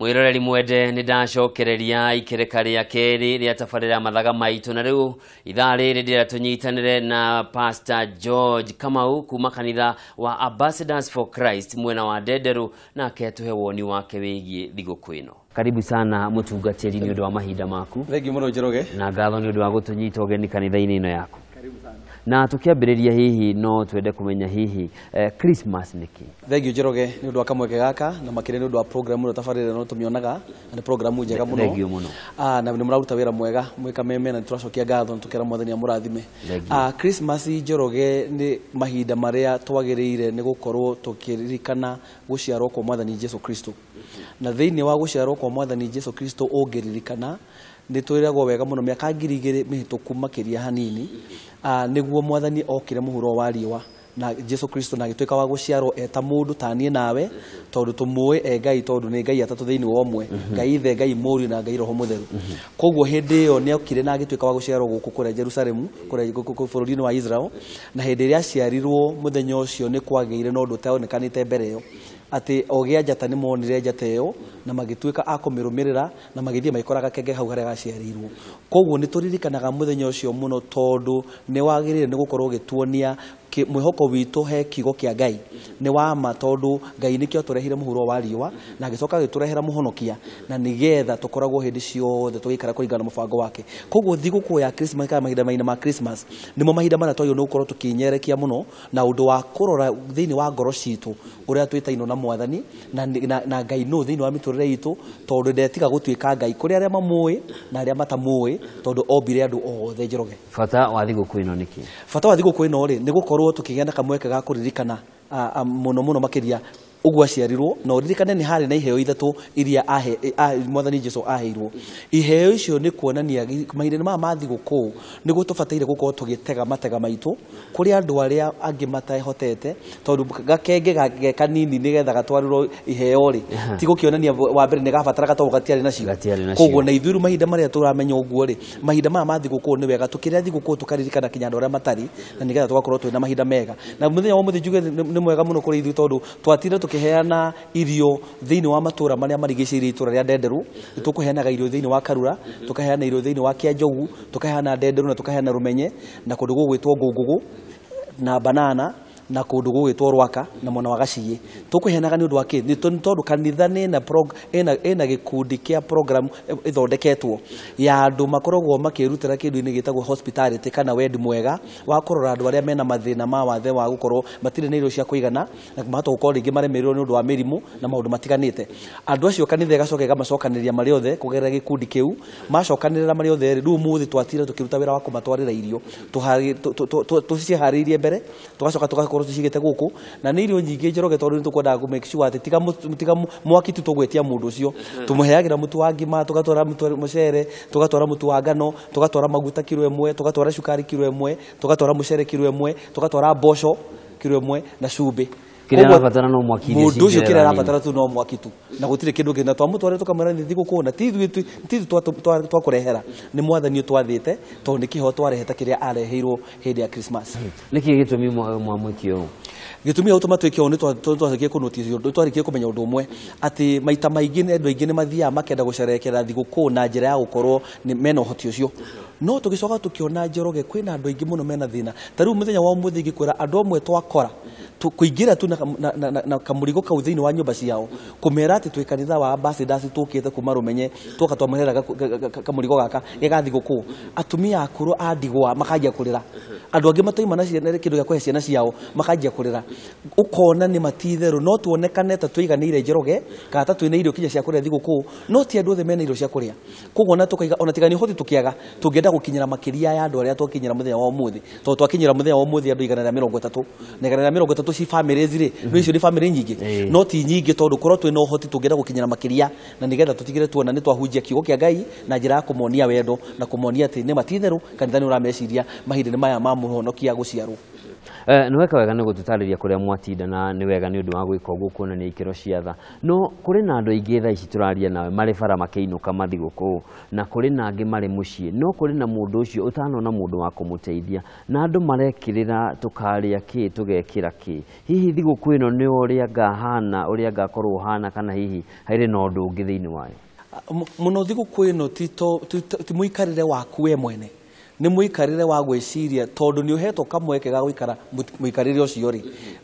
Mwiroreri mwende nĩ ndacokereria ikereka rĩa kerĩ rĩa tabarĩra mathaga maitũ na rĩu ithaa rĩrĩ ndĩrenda tũnyitanĩre na Pastor George Kamau kuma kanitha wa Ambassadors for Christ mwena wa Ndenderu, nake atũhe woni wake wĩgiĩ thigũkũ ĩno. Karibu sana mũtungatĩri nĩ ũndũ wa mahinda maku. Thengiũ mũno Njoroge. Na ngatho nĩ ũndũ wa gũtũnyita ũgeni kanitha-inĩ ĩno yaku. Karibu sana. Na tukiambĩrĩria hihi no twende kũmenya hihi Christmas nĩ kĩ? Thengiũ Njoroge nĩ ũndũ wa kamweke gaka na makĩria nĩ ũndũ wa program ĩno tabarĩra ĩno tũmĩonaga na nĩ program njega mũno. Thengiũ mũno. Na nĩ mũraruta wĩra mwega mwĩ Kameme na nĩtũracokia ngatho na tũkera Mwathani amũrathime. Christmas Njoroge nĩ mahinda marĩa twagĩrĩire nĩ gũkorwo tũkĩririkana gũciarwo kwa Mwathani Jesu Kristo. Na thĩinĩ wa gũciarwo kwa Mwathani Jesu Kristo ũngĩririkana nĩ twĩragwo wega mũno mĩaka 2000 mĩhĩtũku makĩria hanini, nĩguo Mwathani okire mũhuro wa riũa na Jesu Kristo na agĩtuĩka wa gũciarwo eta mũndũ ta niĩ nawe, tondũ tũmũĩ e Ngai, tondũ nĩ Ngai atatũ thĩinĩ wa ũmwe, Ngai Ithe, Ngai Mũriũ na Ngai Roho Mũtheru. Koguo hĩndĩ ĩyo nĩ okire na agĩtuĩka wa gũciarwo gũkũ kũrĩa Jerusalemu, kũrĩa bũrũri-inĩ wa Israel, na hĩndĩ ĩrĩa aciarirwo mũthenya ũcio nĩ kwagĩire na ũndũ ũtaonekanĩte mbere ĩyo, atĩ ogĩ a njata nĩ monire njata ĩyo na magĩtuĩka a kũmĩrũmĩrĩra na magĩthiĩ magĩkora gakenge hau harĩa gaciarĩirwo. Koguo nĩ tũririkanaga mũthenya ũcio mũno tondũ nĩ wagĩrĩire nĩ gũkorwo ũgĩtuonia mwĩhoko witũ he kiugo kĩa Ngai nĩ wa ma, tondũ Ngai nĩkĩo atũrehire mũhuro wa riũa na agĩcoka agĩtũrehera mũhonokia na nĩgetha tũkoragwo hĩndĩ ciothe tũgĩikara kũringana na mũbango wake. Koguo thigũkũ ya Christmas kana mahinda maina ma Christmas nĩmo mahinda marĩa twagĩrĩirwo nĩ gũkorwo tũkĩnyerekia mũno na ũndũ wa kũrora thĩinĩ wa ngoro citũ ũrĩa twĩtainwo na Mwathani na Ngai nũ thĩinĩ wa mĩtũrĩre itũ, tondũ ndetiga gũtuĩka Ngai kũrĩ arĩa mamũĩ na arĩa matamũĩ, tondũ ombire andũ othe. Njoroge, bata wa thigũkũ ĩno nĩ kĩ? Bata wa thigũkũ ĩno rĩ nĩ gũkorwo tũkĩgĩa na kamweke ga kũririkana mũno mũno makĩria ũguo aciarirwo, na ũririkane nĩ harĩ na iheo ithatũ iria Mwathani Jesu aheirwo. Iheo icio nĩ kuonania mahinda-inĩ maya ma thigũkũ nĩguo tũbataire gũkorwo tũgĩtega matega maitũ kũrĩ andũ arĩa angĩ matehotete, tondũ gakenge ge kanini nĩgetha gatwarĩrwo iheo rĩ, ti gũkĩonania wa mbere nĩ gabataraga tondũ gatiarĩ nacio. Gatiarĩ nacio. Koguo na ithuĩ rĩu mahinda marĩa tũramenya ũguo rĩ, mahinda maya ma thigũkũ nĩ wega tũkĩrĩa thigũkũ tũkaririkana kinya andũ arĩa matarĩ, na nĩgetha tũgakorwo twĩna mahinda mega. Na mũthenya wa ũmũthĩ njuge nĩ mwega mũno kũrĩ ithuĩ tondũ twatire tũkĩheana irio thĩinĩ wa matũra marĩa marigicĩirie itũra rĩa Ndenderu. Tũkũheanaga irio thĩinĩ wa Karura, tũkaheana irio thĩinĩ wa Kĩanjogu, tũkaheana Ndenderu na tũkaheana Rũmenye na kũndũ gũgwĩtwo Ngũngũgũ na Banana na kũndũ gũgwĩtwo Rwaka na mwena wa Gaciĩ. Tũkũheanaga nĩ ũndũ wa kĩ? Nĩ tondũ kanitha nĩ ĩna gĩkundi kĩa program ĩthondeketwo ya andũ makoragwo makĩrutĩra kĩndũ-inĩ gĩtagwo hospitality kana wendi mwega wa kũrora andũ arĩa mena mathĩna ma wathe wa gũkorwo matirĩ na irio cia kũigana na mahota gũkorwo rĩngĩ maremereirwo nĩ ũndũ wa mĩrimũ na maũndũ matiganĩte. Andũ acio kanitha ĩgacoka ĩgamacokanĩrĩria marĩ othe kũgerera gĩkundi kĩu. Macokanĩrĩra marĩ othe rĩ, rĩu ũmũthĩ twatira tũkĩruta wĩra wa kũmatwarĩra irio, tũciharĩirie mbere, tũgacoka tũgakorwo tũcigĩte gũkũ, na nĩ irio nyingĩ Njoroge, tondũ nĩ tũkwendaga kũ make sure atĩ tiga mwaki tu tũgwĩtia mũndũ ũcio, tũmũheagĩra mũtu wa ngima, tũgatwara mũcere, tũgatwara mũtu wa ngano, tũgatwara maguta kiro ĩmwe, tũgatwara cukari kiro ĩmwe, tũgatwara mũcere kiro ĩmwe, tũgatwara mboco kiro ĩmwe na cumbĩ. Kĩrĩa arabatara no mwaki, irio Mũndũ ũcio cingĩrĩra kĩrĩa nini. arabatara tu no mwaki tu, na gũtirĩ kĩndũ kĩngĩ. Na twamũtwarĩra tũkamwĩra nĩ thigũkũ, na ti ithuĩ twakũrehera, nĩ Mwathani ũtwathĩte, tondũ nĩ kĩheo twarehete kĩrĩa areheirwo hĩndĩ ya Christmas. Nĩkĩ gĩtũmi mwamwĩke ũũ? Gĩtũmi gĩa gũtũma twĩke ũũ nĩ twarĩkie kũnotice ũndũ, twarĩkie kũmenya ũndũ ũmwe atĩ maita maingĩ andũ aingĩ nĩ mathiaga makenda gũcerekera thigũkũ na njĩra ya gũkorwo mena ũhoti ũcio. No tũgĩcoka tũkĩona Njoroge kwĩna andũ aingĩ mũno mena thĩna. Ta rĩu mũthenya wa ũmũthĩ ingĩkwĩra andũ amwe twakora kũingĩra tu na kamũrigo kau thĩinĩ wa nyũmba ciao, kũmera atĩ twĩ kanitha wa Ambassadors tũkĩte kuma Rũmenye, twoka twamũrehera kamũrigo gaka ge ga thigũkũ, atumia akũrũ a ndigwa makanjia kũrĩra, andũ angĩ matoima na ciana kĩndũ gĩa kũhe ciana ciao makanjia kũrĩra. Ũkona nĩ matitherũ, no tuonekane ta tũiganĩire Njoroge kana ta twĩna irio kinya cia kũrĩa thigũkũ, no ti andũ othe mena irio cia kũrĩa. Koguo ona tũkaiga ona tiga nĩ ũhoti tũkĩaga, tũngĩenda gũkinyĩra makĩria ya andũ arĩa twakinyĩra mũthenya wa ũmũthĩ, tondũ twakinyĩra mũthenya wa ũmũthĩ andũ 130 na 130 ci families rĩ, no icio nĩ family nyingĩ, no ti nyingĩ tondũ korwo twĩna ũhoti tũngĩenda gũkinyĩra makĩria, na nĩgetha tũtigĩre tuona nĩ twahunjia kiugo kĩa Ngai na njĩra ya kũmonia wendo na kũmonia atĩ nĩ matitherũ kanitha nĩ ũrameciria mahinda-inĩ maya ma mũhonokia gũciarwo. Nĩ weka wega nĩ gũtũtarĩria kũrĩa mwatinda, na nĩ wega nĩ ũndũ wa gwĩka ũguo kuonania ikĩro cia tha. No kũrĩ na andũ aingĩ thaa ici tũraria nawe marĩ bara makĩinũka mathigũkũ, na kũrĩ na angĩ marĩ mũciĩ, no kũrĩ na mũndũ ũcio ũtanona mũndũ wa kũmũteithia, na andũ marekĩrĩra tũkarĩa kĩ tũgekĩra kĩ. Hihi thigũkũ ĩno nĩ ũrĩa ngahana, ũrĩa ngakorwo hana, kana hihi harĩ na ũndũ ũngĩ thĩinĩ wayo? Mũno thigũkũ ĩno ti mũikarĩre waku we mwene, nĩ mũikarĩre wa gwĩciria, tondũ nĩ ũhetwo kamweke ga gũikara mũikarĩre ũcio rĩ,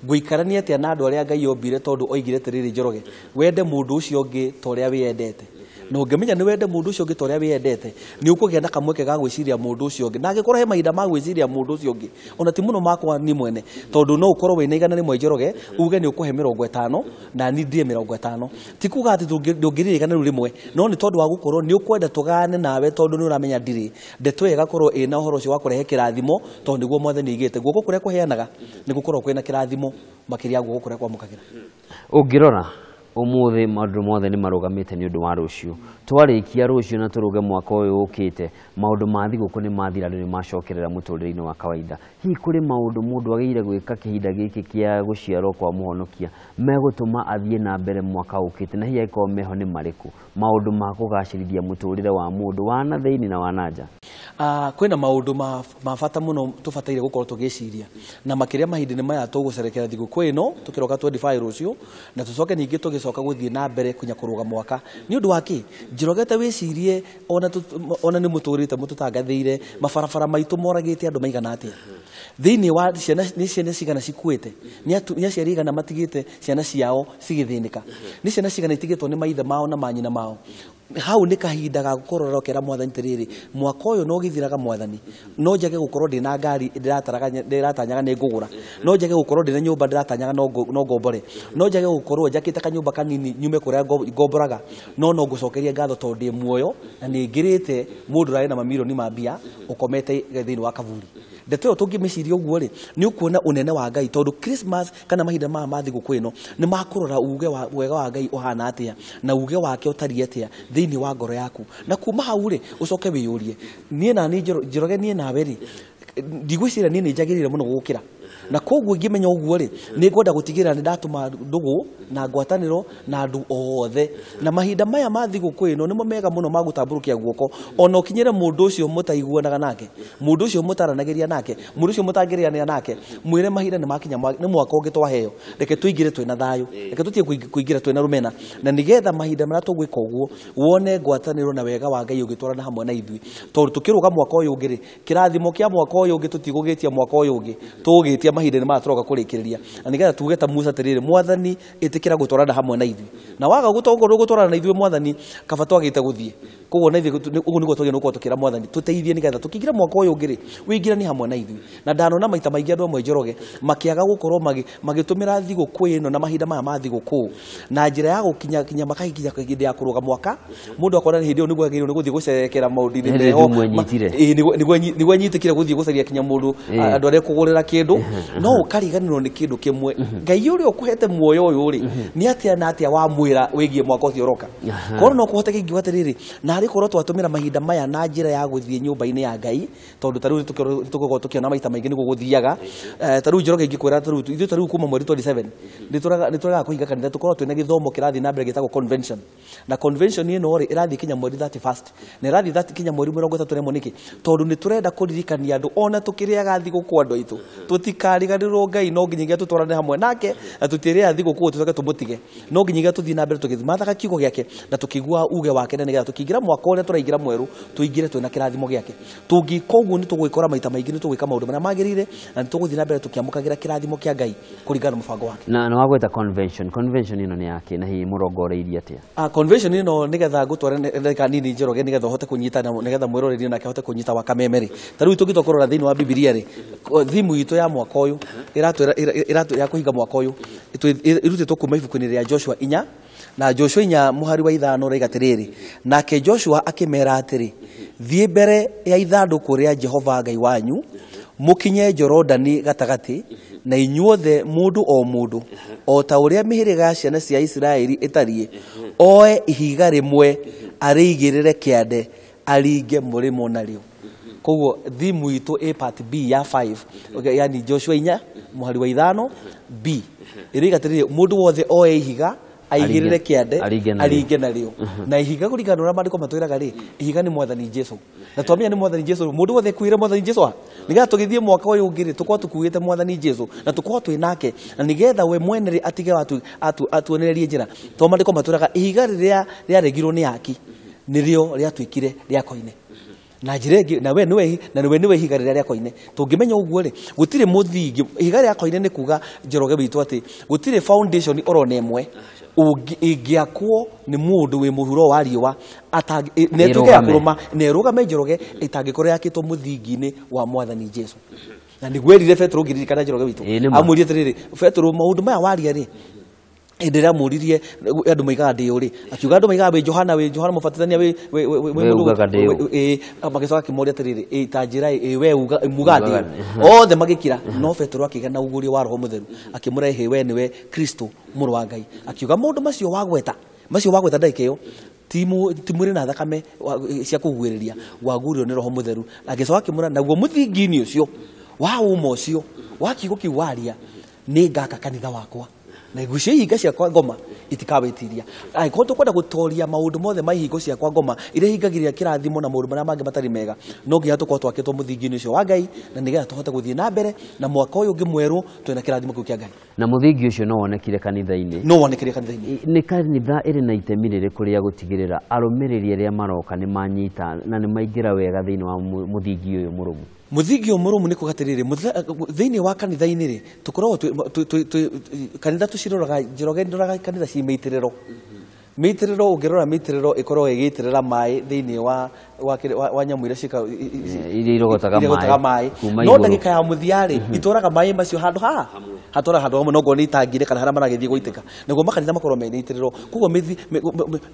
ngũikarania atĩa na andũ arĩa Ngai ombire, tondũ oigire atĩrĩrĩ, Njoroge, wende mũndũ ũcio ũngĩ ta ũrĩa wĩyendete. Na ũngĩmenya nĩ wende mũndũ ũcio ũngĩ ta ũrĩa wĩyendete, nĩ ũkũgĩa na kamweke ga gwĩciria mũndũ ũcio ũngĩ. Na angĩkorwo he mahinda ma gwĩciria mũndũ ũcio ũngĩ, ona ti mũno makwa niĩ mwene, tondũ no ũkorwo wĩna 100 Njoroge, uge nĩ ũkũhe 50 na niĩ ndĩe 50. Ti kuga atĩ ndũngĩrĩra 100 rĩu rĩmwe, no nĩ tondũ wa gũkorwo nĩ ũkwenda tũgayane nawe, tondũ nĩ ũramenya ndirĩ. Ndeto ĩyo ĩgakorwo ĩna ũhoro ũcio wa kũrehe kĩrathimo, tondũ nĩguo Mwathani aigĩte guoko kũrĩa kũheanaga nĩ gũkorwo kwĩna kĩrathimo makĩria ya guoko kũrĩa kwamũkagĩra. Ũngĩrora ũmũthĩ maũndũ mothe nĩ marũgamĩte nĩ ũndũ wa rũciũ. Twarĩkia rũciũ na tũrũge mwaka ũyũ ũkĩte, maũndũ ma thigũkũ nĩ mathira, andũ nĩ macokerera mũtũrĩre-inĩ wa kawaida. Hihi kũrĩ maũndũ mũndũ agĩrĩire gwĩka kĩhinda gĩkĩ kĩa gũciarwo kwa mũhonokia megũtũma athiĩ na mbere mwaka ũkĩte, na hihi angĩkorwo meho nĩ marĩkũ? Maũndũ ma kũgacĩrithia mũtũrĩre wa mũndũ wa na thĩinĩ na wa na nja. Kwĩna maũndũ ma bata mũno tũbataire gũkorwo tũgĩciria, na makĩria mahinda-inĩ maya tũgũcerekera thigũkũ ĩno tũkĩroka 25 rũciũ, na tũcoke ningĩ tũgĩcoka gũthiĩ na mbere kinya kũrũga mwaka. Nĩ ũndũ wa kĩ? Njorogete wĩcirie, ona nĩ mũtũrĩte mũtũtangathĩire mabarabara maitũ moragĩte andũ maigana atĩa thĩinĩ wa ciana, nĩ ciana cigana cikuĩte, nĩ aciari igana matigĩte ciana ciao cigĩthĩnĩka, nĩ ciana cigana itigĩtwo nĩ maithe mao na manyina mao. Hau nĩ kahinda ga gũkorwo ũrokera Mwathani atĩrĩrĩ, mwaka ũyũ no ũgĩthiraga Mwathani, no njage gũkorwo ndĩna ngari ndĩratanyaga nĩ ngũgũra, no njage gũkorwo ndĩna nyũmba ndĩratanyaga no ngombore, no njage gũkorwo njakĩte kanyũmba kanini nyume kũrĩa ngomboraga, no ngũcokeria ngatho tondũ ndĩ muoyo na nĩ ngĩrĩte mũndũ ũrarĩ na mamirioni ma mbia ũkomete thĩinĩ wa kaburi. Ndeto ĩyo tũngĩmĩciria ũguo rĩ, nĩ ũkuona ũnene wa Ngai, tondũ Christmas kana mahinda maya ma thigũkũ ĩno nĩ makũrora uge wa wega wa Ngai ũhana atĩa na uge wake ũtariĩ atĩa thĩinĩ wa ngoro yaku. Na kuma hau rĩ, ũcoke wĩyũrie, niĩ na niĩ Njoroge, niĩ nawe rĩ, ndigwĩciria niĩ nĩ njagĩrĩire mũno gũgũkĩra. Na koguo ingĩmenya ũguo rĩ, nĩ ngwenda gũtigĩrĩra nĩ ndatũma ndũgũ na ngwatanĩro na andũ othe. Na mahinda maya ma thigũkũ ĩno nĩmo mega mũno ma gũtambũrũkia guoko, ona ũkinyĩre mũndũ ũcio mũtaiguanaga nake, mũndũ ũcio mũtaranagĩria nake, mũndũ ũcio mũtangĩrĩanĩra nake, mwĩre mahinda nĩ makinya, nĩ mwaka ũngĩ twaheo, reke tũingĩre twĩna thayũ, reke tũtige kũingĩra twĩna rũmena, na nĩgetha mahinda marĩa tũgwĩka ũguo wone ngwatanĩro na wega wa Ngai ũgĩtwarana hamwe na ithuĩ. Tondũ tũkĩrũga mwaka ũyũ ũngĩ rĩ, kĩrathimo kĩa mwaka ũyũ ũngĩ tũtigũgĩtia mwaka ũyũ ũngĩ, tũgũgĩtia mahinda nĩ maya tũroka kũrĩkĩrĩria. Na nĩgetha tuge ta Musa atĩrĩrĩ, Mwathani ĩtĩkĩra gũtwarana hamwe na ithuĩ, na waga gũtwarana na ithuĩ Mwathani, kaba twagĩte gũthiĩ. Koguo na ithuĩ ũguo nĩguo twagĩrĩirwo gũkorwo tũkĩra Mwathani tũteithie, nĩgetha tũkĩingĩra mwaka ũyũ ũngĩ rĩ, wĩingĩranie hamwe na ithuĩ. Na ndanona maita maingĩ andũ amwe Njoroge makĩaga gũkorwo magĩtũmĩra thigũkũ ĩno na mahinda maya ma thigũkũ na njĩra ya gũkinya kinya makahikinya hĩndĩ ya kũrũga mwaka, mũndũ akona hĩndĩ ĩyo nĩguo agĩrĩirwo nĩ gũthiĩ gũcerekera maũndũ-inĩ Hĩndĩ meho. nĩguo anyitire. Ĩĩ, nĩguo anyitĩkire gũthiĩ gũcaria kinya mũndũ, andũ arĩa kũgũrĩra kĩndũ, no ũkariganĩrwo nĩ kĩndũ kĩmwe. Ngai ũrĩa ũkũhete muoyo ũyũ rĩ, nĩ atĩa na atĩa wamwĩra wĩgiĩ mwaka ũcio ũroka. Korwo no kũhoteke ingiuga atĩrĩrĩ, na arĩ korwo twatũmĩra mahinda maya na njĩra ya gũthiĩ nyũmba-inĩ ya Ngai, tondũ ta rĩu nĩtũgũkorwo tũkĩona maita maingĩ nĩguo gũthiaga. Ta rĩu Njoroge ingĩkwĩra ta rĩu, ithuĩ ta rĩu kuma mweri 27, nĩtũregaga kũhinga kanitha, tũkorwo twĩna gĩthomo kĩrathiĩ na mbere gĩtagwo convention. Na convention ĩno rĩ, ĩrathiĩ kinya mweri 31, na ĩrathiĩ kinya mweri 31 nĩkĩ? Tondũ nĩtũrenda kũririkania andũ ona tũkĩrĩaga thigũkũ andũ aitũ, tũtikariganĩrwo Ngai, no nginyagia tũtwarane hamwe nake, na tũtirĩaga thigũkũ tũcoke tũmũtige, no nginyagia tũthiĩ na mbere tũgĩthimathaga kiugo gĩake na tũkĩigua uge wake, na nĩgetha tũkĩingĩra mwaka ũrĩa tũraingĩra mwerũ, tũingĩre twĩna kĩrathimo gĩake. Tũngĩka ũguo nĩtũgwĩkora maita maingĩ nĩtũgwĩka maũndũ marĩa magĩrĩire, na nĩtũgũthiĩ na mbere tũkĩamũkagĩra kĩrathimo kĩa Ngai kũringana na mũbango wake. Na nĩ wagweta convention, convention ĩno nĩ yake na hihi mũrongoreirie atĩa? Convention ĩno nĩgetha ngũtware ndagĩka nini Njoroge, nĩgetha ũhote kũnyita na nĩgetha mwĩroreri nake ahote kũnyita wa kameme rĩ. Ta rĩu tũngĩtua kũrora thĩinĩ wa Bibilia rĩ, thimu itũ ya mwaka ũyũ ĩratwĩra, ya kũhinga mwaka ũyũ ĩrutĩtwo kuma ibuku-inĩ rĩa Joshua 4, na Joshua 4 mũhari wa 5 ũraiga atĩrĩrĩ, nake Joshua akĩmera atĩrĩ, thiĩ mbere ya ithandũkũ rĩa Jehova Ngai wanyu, mũkinye Jorodani gatagatĩ, na inyuothe mũndũ o mũndũ, o ta ũrĩa mĩhĩrĩga ya ciana cia Isiraeli ĩtariĩ, oe ihiga rĩmwe arĩigĩrĩre kĩande, aringe mũrĩmo narĩo. Koguo thimu itũ ĩ part B ya 5, yani Joshua 4 mũhari wa 5 B ĩrĩiga atĩrĩrĩ, mũndũ wothe oe ihiga aigĩrĩre kĩande aringe narĩo. Na ihiga kũringana na ũrĩa maandĩko matwĩraga rĩ, ihiga nĩ Mwathani Jesu. Na twamenya nĩ Mwathani Jesu, mũndũ wothe ekuĩre Mwathani Jesu a nĩgetha tũgĩthiĩ mwaka ũyũ ũngĩ rĩ, tũkorwo tũkuĩte Mwathani Jesu na tũkorwo twĩ nake, na nĩgetha we mwene rĩ atige atuonererie njĩra. Tondũ maandĩko matwĩraga ihiga rĩrĩa rĩaregirwo nĩ aki nĩrĩo rĩatuĩkire rĩa koine. Na njĩra ĩngĩ, na we nĩwe, na we nĩwe ihiga rĩrĩa rĩa koine. Tũngĩmenya ũguo rĩ, gũtirĩ mũthingi. Ihiga rĩa koine nĩ kuga Njoroge witũ atĩ gũtirĩ foundation orona ĩmwe ĩngĩakwo nĩ mũndũ wĩ mũhuro wa riũa na ĩtuĩke ya kũrũma na ĩrũgame Njoroge ĩtangĩkorwo yakĩtwo mũthingi-inĩ wa Mwathani Jesu. Na nĩguo erire Petero, ngĩririkana Njoroge witũ, amwĩrire atĩrĩrĩ, Petero, maũndũ maya waria rĩ, hĩndĩ ĩrĩa amũririe andũ maigaga ndĩ ũ rĩ, akiuga andũ maigaga wĩ Johana, wĩ Johana Mũbatithania, wĩ magĩcoka akĩmoria atĩrĩrĩ, ta njĩra ĩ we muga ndĩ ũ? Othe magĩkira, no Petero akĩgĩa na ũguũrio wa Roho Mũtheru, akĩmũra ĩhĩ, we nĩwe Kristo mũrũ wa Ngai. Akiuga maũndũ macio wagweta ndagĩka ĩyo ti mwĩrĩ na thakame cia kũguĩrĩria, waguũrio nĩ Roho Mũtheru. Agĩcoka akĩmũra naguo mũthingi-inĩ ũcio wa ũma ũcio wa kiugo kĩu waria, nĩ ngaka kanitha wakwa na igucio ihinga ciakwa ngoma itikawĩtiria. Angĩkorwo tũkwenda gũtoria maũndũ mothe ma ihingo ciakwa ngoma iria ihingagĩrĩria kĩrathimo na maũndũ marĩa mangĩ matarĩ mega, no nginya tũkorwo twakĩtwo mũthingi-inĩ ũcio wa Ngai, na nĩgetha tũhote gũthiĩ na mbere na mwaka ũyũ ũngĩ mwerũ twĩna kĩrathimo kĩu kĩa Ngai. Na mũthingi ũcio no wonekire kanitha-inĩ. No wonekire kanitha-inĩ. Nĩ kanitha ĩrĩ na itemi rĩrĩkũ rĩa gũtigĩrĩra arũmĩrĩri arĩa maroka nĩ manyita na nĩ maingĩra wega thĩinĩ wa mũthingi ũyũ mũrũmu? Mũthingi ũyũ mũrũmu nĩ kuga atĩrĩrĩ, thĩinĩ wa kanitha-inĩ rĩ, tũkoragwo kanitha tũciroraga, Njoroge ndoraga kanitha ci mĩitĩrĩro. Mĩitĩrĩro, ũngĩrora mĩitĩrĩro ĩkoragwo ĩgĩitĩrĩra maĩ thĩinĩ wa nyamũ iria iria irogotaga maĩ. No ndagĩka ya mũthia rĩ, itwaraga maĩ macio handũ haha, hatwaraga handũ hamwe, no ngorwo nĩ itangire kana harĩa maragĩthiĩ gũitĩka, nĩguo makanitha makorwo mena itĩrĩro. Koguo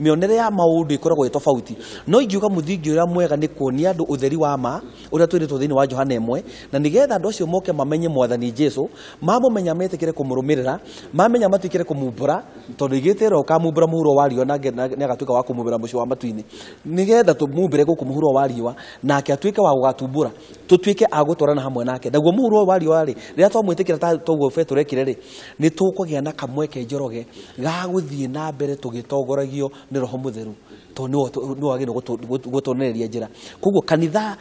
mĩonere ya maũndũ ĩkoragwo ĩ tofauti. No ingiuga mũthingi ũrĩa mwega nĩ kuonia andũ ũtheri wa ma ũrĩa twĩrĩtwo thĩinĩ wa Johana 1, na nĩgetha andũ acio moke mamenye Mwathani Jesu, mamũmenya metĩkĩre kũmũrũmĩrĩra, mamenya matuĩkĩre kũmumbũra, tondũ igĩtĩrwo ũkamumbũra mũhuro wa riũa nake nĩagatuĩka wa kũmumbũra mũciĩ wa matu-inĩ, nĩgetha tũmumbĩre gũkũ mũhuro wa riũa nake atuĩke wa gũgatumbũra, tũtuĩke a gũtwarana hamwe nake. Naguo mũhuro wa riũa rĩ, rĩrĩa twamwĩtĩkĩra ta toguo Petero ekire rĩ, nĩ tũkũgĩa na kamweke Njoroge ga gũthiĩ na mbere tũgĩtongoragio nĩ Roho Mũtheru, tondũ nĩwe wagĩrĩirwo gũtuonereria njĩra. Koguo kanitha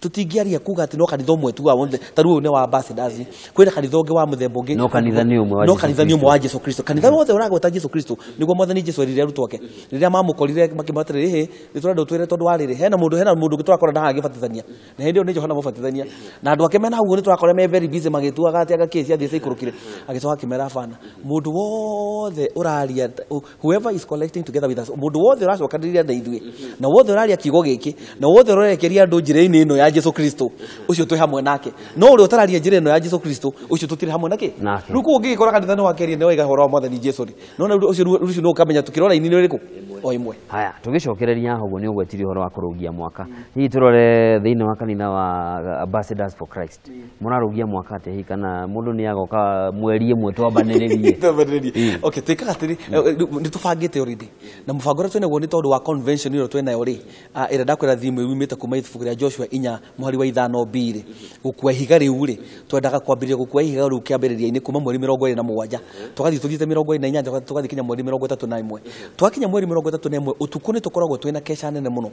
tũtingĩaria kuga atĩ no kanitha ũmwe tu wa wothe, ta rĩu ũyũ nĩ wa Ambassadors, kwĩna kanitha ũngĩ wa mũthemba ũngĩ, no kanitha nĩ ũmwe wa no kanitha nĩ ũmwe wa Jesu Kristo. Kanitha wothe ũragweta Jesu Kristo nĩguo Mwathani Jesu erire arutwo ake rĩrĩa mamũkorire makĩmwĩra atĩrĩrĩ, ĩhĩ nĩ tũrenda ũtwĩre tondũ wa rĩrĩ, hena mũndũ ũngĩ tũrakora na haha agĩbatithania, na hĩndĩ ĩyo nĩ Johana Mũbatithania, na andũ ake mena hau ũguo nĩ tũrakora me very busy magĩtuaga atĩ anga kĩ ciathiĩ ciaikũrũkire. Agĩcoka akĩmera bana, mũndũ wothe ũraria, whoever is collecting together with us, mũndũ wothe ũracokanĩrĩria na ithuĩ, na wothe ũraria kiugo gĩkĩ, na wothe ũrerekeria andũ njĩra-inĩ ĩno ya Jesu Kristo, ũcio twĩ hamwe nake. No ũrĩa ũtararia njĩra ĩno ya Jesu Kristo, ũcio tũtirĩ hamwe nake. Rĩu koguo ũngĩgĩkora kanitha nĩ wakeria nĩ waiga ũhoro wa Mwathani Jesu rĩ, no na ũcio rũciũ nĩ ũkamenya tũkĩrora raini nĩ ĩrĩkũ o ĩmwe. Haya, tũgĩcokereria haha ũguo nĩ ũgwetirie ũhoro wa kũrũgia mwaka. Hihi tũrore thĩinĩ wa kanitha wa Ambassadors for Christ, mũrarũgia mwaka atĩa hihi, kana mũndũ nĩ agoka mweri ĩmwe twambanĩrĩrie? Okay, twĩkaga atĩrĩ, nĩ tũbangĩte already, na mũbango ũrĩa twĩnaguo nĩ tondũ wa convention ĩyo twĩnayo rĩ, ĩrĩa ndakwĩra theme yumĩte kuma ibuku rĩa Joshua 4 mũhari wa 5 B rĩ, gũkua ihiga rĩu rĩ, twendaga kwambĩrĩria gũkua ihiga rĩu kĩambĩrĩria-inĩ kuma mweri 27, tũgathiĩ tũthiĩte 28, tũgathiĩ kinya mweri 31. Twakinya mweri 31 ũtukũ nĩ tũkoragwo twĩna kesha nene mũno,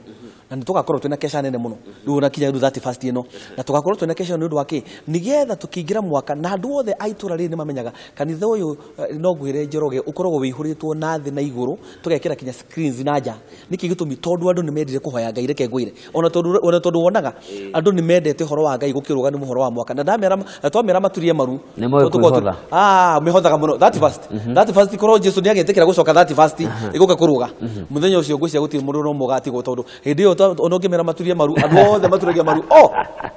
na nĩ tũgakorwo twĩna kesha nene mũno rĩu ona kinya rĩu 31 ĩno, na tũgakorwo twĩna kesha nĩ ũndũ wa kĩ, nĩgetha tũkĩingĩra mwaka na andũ othe a itũũra rĩrĩ nĩ mamenyaga kanitha ũyũ, no ngwĩre Njoroge ũkoragwo wĩihũrĩtwo na thĩ na igũrũ, tũgekĩra kinya screens na nja. Nĩkĩ gĩtũmi? Tondũ andũ nĩ mendire kũhoya Ngai, reke ngwĩre, ona tondũ wonaga andũ nĩ mendete ũhoro wa Ngai gũkĩrũga nĩ ũhoro wa mwaka, na ndamera na twamera maturie maru mĩhothaga mũno 31 korwo Jesu nĩ agĩtĩkĩra gũcoka 31 ĩgũka kũrũga mũthenya ũcio ngwĩciria gũtirĩ mũndũ no mũgatigwo, tondũ hĩndĩ ĩyo ona ũngĩmera maturie maru andũ othe maturagia maru,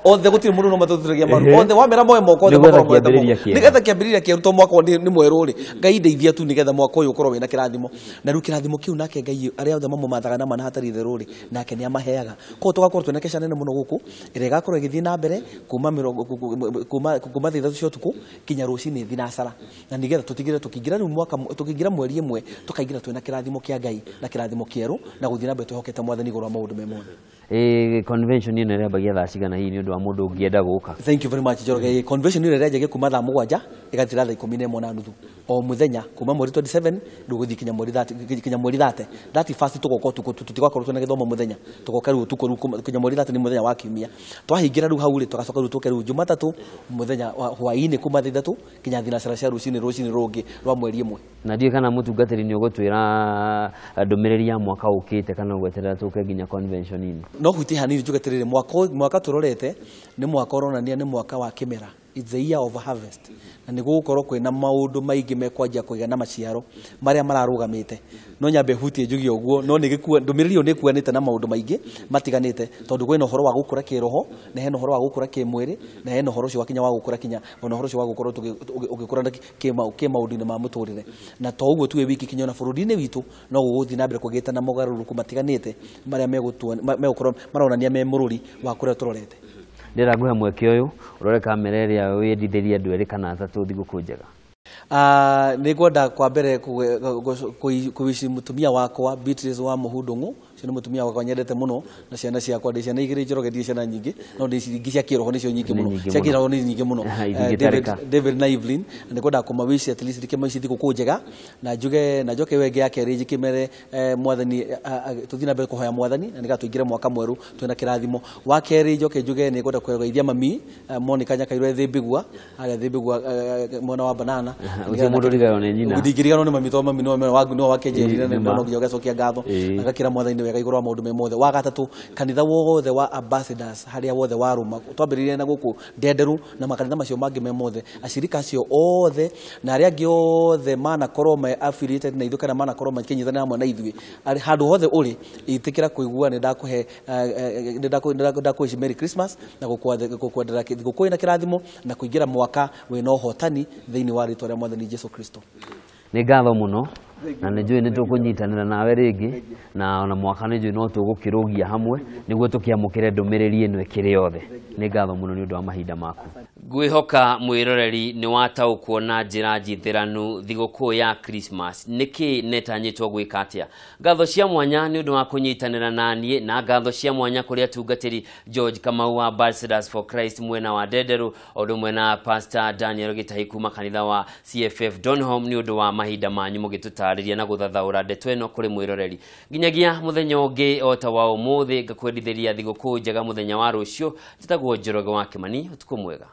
othe gũtirĩ mũndũ no maturagia maru, othe wamera moe moko othe makorwo moete moko, nĩgetha kĩambĩrĩria kĩerũ to mwaka nĩ mwerũ rĩ, Ngai ndeithia tu nĩgetha mwaka ũyũ ũkorwo wĩna kĩrathimo. Na rĩu kĩrathimo kĩu nake Ngai arĩa othe mamũmathaga na mana hatarĩ itherũ rĩ, nake nĩ amaheaga. Koguo tũgakorwo twĩna kesha nene mũno gũkũ ĩrĩa ĩgakorwo ĩgĩthiĩ na mbere kuma thaa 3 cia ũtukũ kinya rũcinĩ thinacara, na nĩgetha tũtigĩrĩre tũkĩingĩra rĩu mwaka, tũkĩingĩra mweri ĩmwe tũkaingĩra twĩna kĩrathimo kĩa Ngai na kĩrathimo kĩerũ, na gũthiĩ na mbere twĩhokete Mwathani igũrũ wa maũndũ me mothe. Convention ĩno ĩrĩambagia thaa cigana hihi nĩ ũndũ wa mũndũ ũngĩenda gũka? Thank you very much, Njoroge. Convention ĩno ĩrĩanjagia kuma thaa 7 ĩgathira thaa 11:30 o mũthenya, kuma mweri 27 rĩu gũthiĩ kinya mweri 30, kinya mweri 30. 31 tũgoka ũtukũ, tũtigakorwo twĩna gĩthomo mũthenya, tũgoka rĩu ũtukũ rĩu kinya mweri 30 nĩ mũthenya wa kiumia. Twahingĩra rĩu hau rĩ, tũgacoka rĩu tũke rĩu Jumatatũ mũthenya wa hwaĩ-inĩ kuma thaa 3 kinya thinacara cia rũcinĩ, rũcinĩ rũngĩ rwa mweri 1. Na ndiũĩ kana mũtungatĩri nĩ ũgũtwĩra ndũmĩrĩri ya mwaka ũkĩte kana ũgweterera tũke nginya convention-inĩ? No hutie hanini njuge atĩrĩrĩ, mwaka tũrorete nĩ mwaka ũronania nĩ mwaka wa kĩmera. It's the year of harvest. Na nĩ gũgũkorwo kwĩna maũndũ maingĩ mekwanjia kũgĩa na maciaro marĩa mararũgamĩte. No nyambe hutie njuge ũguo, no nĩ gĩkua ndũmĩrĩri ĩyo nĩ ĩkuanĩte na maũndũ maingĩ matiganĩte, tondũ kwĩna ũhoro wa gũkũra kĩroho, na hena ũhoro wa gũkũra kĩmwĩrĩ, na hena ũhoro ũcio wa kinya wa gũkũra kinya ona ũhoro ũcio wa gũkorwo ũgĩkũra kĩmaũndũ-inĩ ma mũtũrĩre. Na to ũguo tu wĩ wiki kinya ona bũrũri-inĩ witũ no gũgũthiĩ na mbere kũgĩte na mogarũrũku matiganĩte marĩa megũkorwo maronania me mũrũri wa kũrĩa tũrorete. Ndĩrenda ngũhe mweke ũyũ ũrore kamera ĩrĩa wĩendithĩrie andũ erĩ kana atatũ thigũkũ njega. Nĩ ngwenda kwa mbere kũwici mũtumia wakwa Beatrice wa Mũhu Ndũng'ũ, ũcio nĩ mũtumia wakwa nyendete mũno, na ciana ciakwa, ndĩ ciana igĩrĩ Njoroge, ndirĩ ciana nyingĩ, no ndĩ ingĩ cia kĩroho nĩcio nyingĩ mũno, cia kĩroho nĩ nyingĩ mũno, David na Evelyn. Na nĩ ngwenda kũmawici at least ndĩkĩmawici thigũkũ njega, na njuge na njoke ĩyo ĩngĩ ya kerĩ njĩkĩmere mwathani tũthiĩ na mbere kũhoya mwathani na nĩgetha tũingĩre mwaka mwerũ twĩna kĩrathimo. Wa kerĩ njoke njuge nĩ ngwenda kũgeithia mami Monica Nyakairũ e Thĩmbĩgua, harĩa Thĩmbĩgua mwena wa Banana. Ũcio mũndũ ũriganĩrwo nĩ nyina. Ndingĩriganĩrwo nĩ mami tondũ mami nĩwe wakĩnjĩrire na no nginya ũgacokia ngatho na ngakĩra mwathani nĩ wega igũrũ wa maũndũ me mothe. Wa gatatũ, kanitha wothe wa Ambassadors harĩa wothe warũma, twambĩrĩirie na gũkũ Ndenderu na makanitha macio mangĩ me mothe, acirika acio othe na arĩa angĩ othe manakorwo me affiliated na ithuĩ kana manakorwo makĩnyitanĩra hamwe na ithuĩ, handũ hothe ũrĩ ĩtĩkĩra kũigua nĩ ndakũhe nĩ ndakũwish Merry Christmas na gũkwendera thigũkũ ĩna kĩrathimo na kũingĩra mwaka wĩna ũhotani thĩinĩ wa rĩtwa rĩa mwathani Jesu Kristo. Nĩ ngatho mũno na nĩ njũĩ nĩ tũkũnyitanĩra nawe rĩngĩ, na ona mwaka nĩ njũĩ no tũgũkĩrũgia hamwe nĩguo tũkĩamũkĩre ndũmĩrĩri ĩno ĩkĩrĩ yothe. Nĩ ngatho mũno nĩ ũndũ wa mahinda maku. Ngwĩhoka mwĩroreri nĩ wataũkwo na njĩra njithĩranu thigũkũ ya Christmas nĩkĩ netanyĩtwo gwĩka atĩa. Ngatho cia mwanya nĩ ũndũ wa kũnyitanĩra na niĩ, na ngatho cia mwanya kũrĩ atungatĩri George Kamau wa Ambassadors for Christ mwena wa Ndenderu, o ũndũ ũmwe na Pastor Daniel Gĩtahi kuma kanitha wa CFF Donholm nĩ ũndũ wa mahinda manyu mũgĩtũtarĩria na gũthathaũra ndeto ĩno kũrĩ mwĩroreri. Nginyagia mũthenya ũngĩ o ta wa ũmũthĩ ngakwendithĩria thigũkũ njega mũthenya wa rũciũ. Njĩtagwo Njoroge wa Kĩmani, ũtukũ mwega.